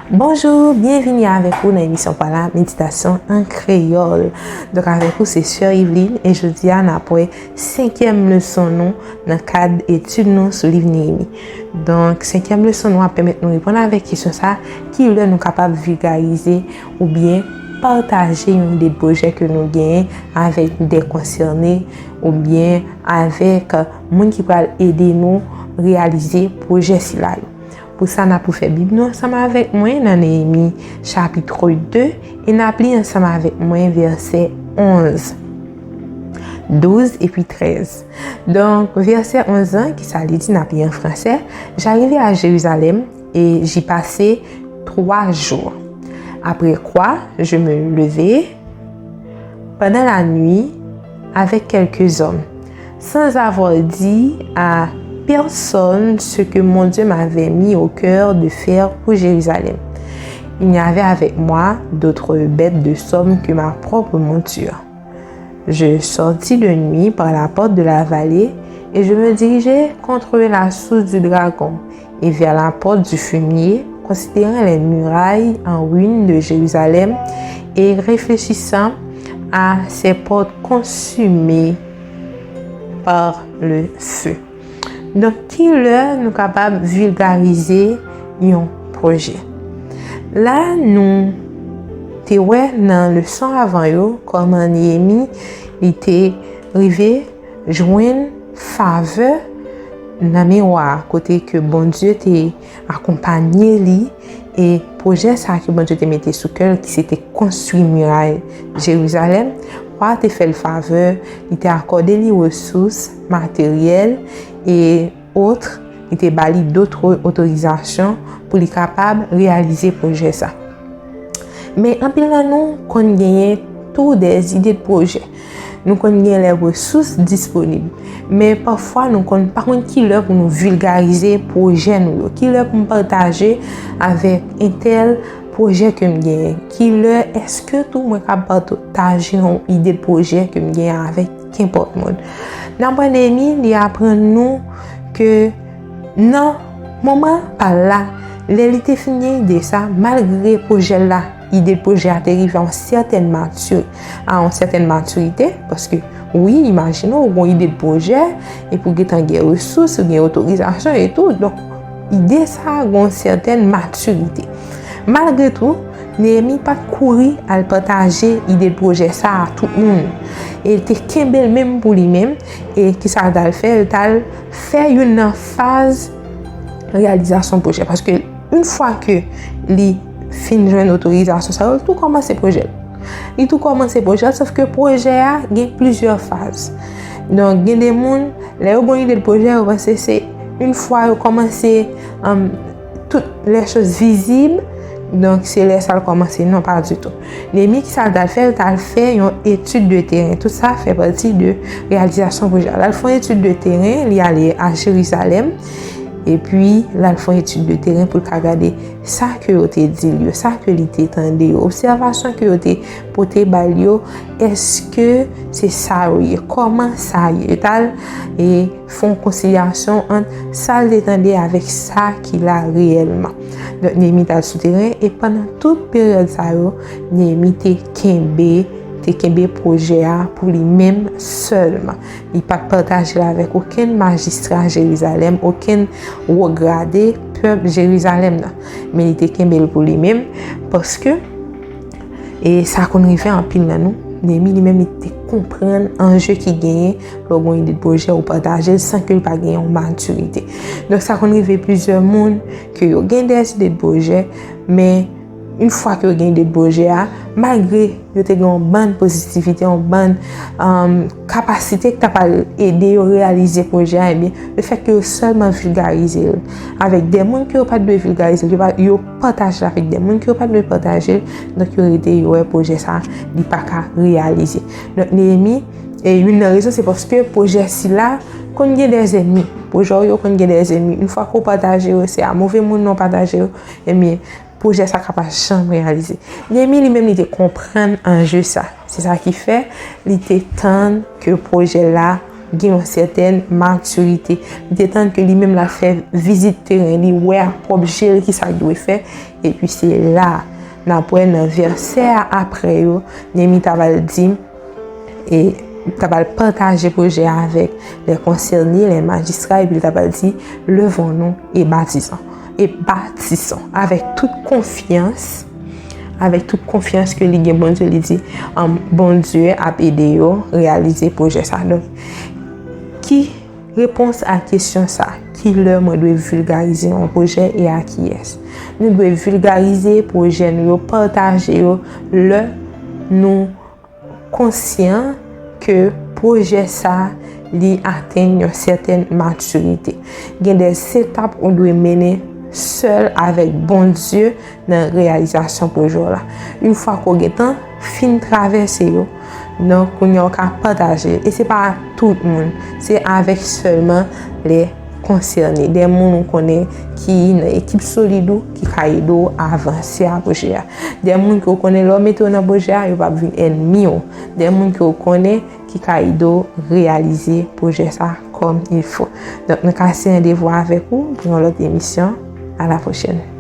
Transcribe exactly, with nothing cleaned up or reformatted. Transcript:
Bonjou, byenvini avèk ou nan emisyon pa la, Meditasyon an Kreyòl. Donk, avèk ou, se Sè Yveline, e jodi a, n ap wè senkyèm leson nou nan kad etid nou sou liv Neyemi. Donk, senkyèm leson nou ap pèmèt nou reponn avèk kesyon sa, ki lè nou kapab vilgarize oubyen pataje yon ide de pwojè ke nou genyen avèk de konsène oubyen avèk moun ki pral ede nou reyalize pwojè sila yo. Pou sa, n ap ouvè Bib nou ansanm avèk mwen nan Neyemi chapit de e n ap li ansanm avèk mwen vèsè onz, douz epi trèz. Donk, vèsè onz lan, ki sa li di, n ap li an fransè: J'arrivai à Jérusalem et j'y passai trois jours. Après quoi, je me levai pendant la nuit avec quelques hommes, sans avoir dit à personne ce que mon Dieu m'avait mis au cœur de faire pour Jérusalem. Il n'y avait avec moi d'autre bête de somme que ma propre monture. Je sortis de nuit par la porte de la vallée et je me dirigeai contre la source du dragon et vers la porte du fumier, considérant les murailles en ruine de Jérusalem et réfléchissant à ses portes consumées par le feu. Donk, ki lè nou kapab vilgarize yon pwojè? La, nou te wè nan leson avan yo kòman Neyemi li te rive jwenn favè nan men wa a, kote ke Bondye te akonpanye li, e pwojè sa ke Bondye te mete sou kè l, ki se te konstwi miray Jerizalèm, wa a te fè l favè, li te akòde li resous materyèl e ot, li te ba li dot otorizasyon pou li kapab reyalize pwojè sa. Men anpil nan nou konn genyen tou de ide de pwojè. Nou konn gen lè resous disponib. Men pafwa nou konn pa konn ki lè pou nou vilgarize pwojè nou yo. Ki lè pou m pataje avèk entèl pwojè ke m genyen. Ki lè èske tou mwen ka pataje yon ide de pwojè ke m genyen avèk kenpòt moun. Nan pwen Neyemi, li aprann nou ke nan moman pa l la, lè li te fin gen ide sa, malgre pwojè la, ide de pwojè a te rive a yon sètèn mati-, a yon sètèn matirite, paske wi, imajine w, ou gen ide de pwojè, epi w gentan gen resous, ou gen otorizasyon e tou. Donk, ide sa a gen yon sètèn matirite. Malgre tou, Neyemi pa t kouri al pataje ide de pwojè sa a a tout moun. E li te kenbe l menm pou li menm. E kisa l t al fè? Li t al fè youn nan faz reyalizasyon pwojè. Paske yon fwa ke li fin jwenn otorizasyon sa yo, li tou kòmanse pwojè l. Li tou kòmanse pwojè l, sòf ke pwojè a gen plizyè faz. Donk, gen de moun, lè yo gen yon ide de pwojè, yo panse se yon fwa yo kòmanse, um, tout les choses visibles, donk se lè sa l kòmanse. Non, pa ditou. Neyemi, kisa l t al fè? L t al fè yon etid de teren. Tout sa fè pati de reyalizasyon pwojè a. L al fè yon etid de teren, li ale a Jerizalèm, epi l al fè yon etid de teren pou l ka gade sa ke yo te di l yo, sa ke li te tande yo, obsèvasyon ke yo te pote ba l yo, èske se sa yo ye? Kòman sa ye? Yo t al e fè yon konsilyasyon ant sa l te tande avèk sa ki la reyèlman. Donk, Neyemi t al sou teren, e pandan tout peryòd sa yo, Neyemi te kenbe, te kenbe pwojè a pou li menm sèlman. Li pa t pataje l avèk okenn majistra Jerizalèm, okenn wo grade pèp Jerizalèm nan. Men li te kenbe l pou li menm, paske, e sa konn rive anpil nan nou, Neyemi li menm li te konprann anje ki genyen lè w gen yon ide de pwojè ou pataje l san ke l pa gen yon matirite. Donk, sa konn rive plizyè moun ke yo gen de ide de pwojè, men yon fwa ke yo gen ide de pwojè a, malgre yo te gen yon bann pozitivite, yon bann, um, kapasite ki ta pral ede yo reyalize pwojè a, ebyen, lefètke yo sèlman vilgarize l avèk de moun ke yo pa t dwe vilgarize l, yo pa, yo pataje l avèk de moun ke yo pa t dwe pataje l, donk yo rete, yo wè pwojè sa a, li pa ka reyalize. Donk, Neyemi, e youn nan rezon, se paske pwojè sila konn gen de zènmi. Pwojè w yo konn gen de zènmi. Yon fwa ke w pataje yo, se a move moun nan w pataje yo, ebyen, pwojè sa ka pa janm reyalize. Neyemi li menm li te konprann anje sa. Se sa ki fè li te tann ke pwojè la gen yon sètèn matirite. Li te tann ke li menm l ap fè vizit teren, li wè ak pwòp je l kisa l dwe fè, epi se la n ap wè nan vèsè a apre yo, Neyemi ta pral di, e ta pral pataje pwojè a avèk les concernés, les magistrats, epi li ta pral di, levons-nous et bâtissons, et bâtissons, avèk tout konfyans, avèk tout konfyans ke li gen Bondye, li di, um, Bondye ap ede yo reyalize pwojè sa. Donk, ki repons a kesyon sa, ki lè mwen dwe vilgarize yon pwojè e a kiyès? Nou dwe vilgarize pwojè nou yo, pataje yo lè nou konsyan ke pwojè sa li atenn yon sètèn matirite. Gen de etap ou dwe mennen sèl avèk Bondye nan reyalizasyon pwojè w la. Yon fwa ke w gentan fin travèse yo, donk kounye a w ka pataje l. E se pa tout moun, se avèk sèlman les concernés, de moun ou konnen ki nan ekip solid ou ki ka ede w avanse a pwojè a. De moun ke w konnen lè w mete yo nan pwojè a, yo p ap vin ènmi w. De moun ke w konnen ki ka ede w reyalize pwojè sa comme il faut. Donk, nou ka se randevou avèk ou pou yon lòt emisyon. À la prochaine.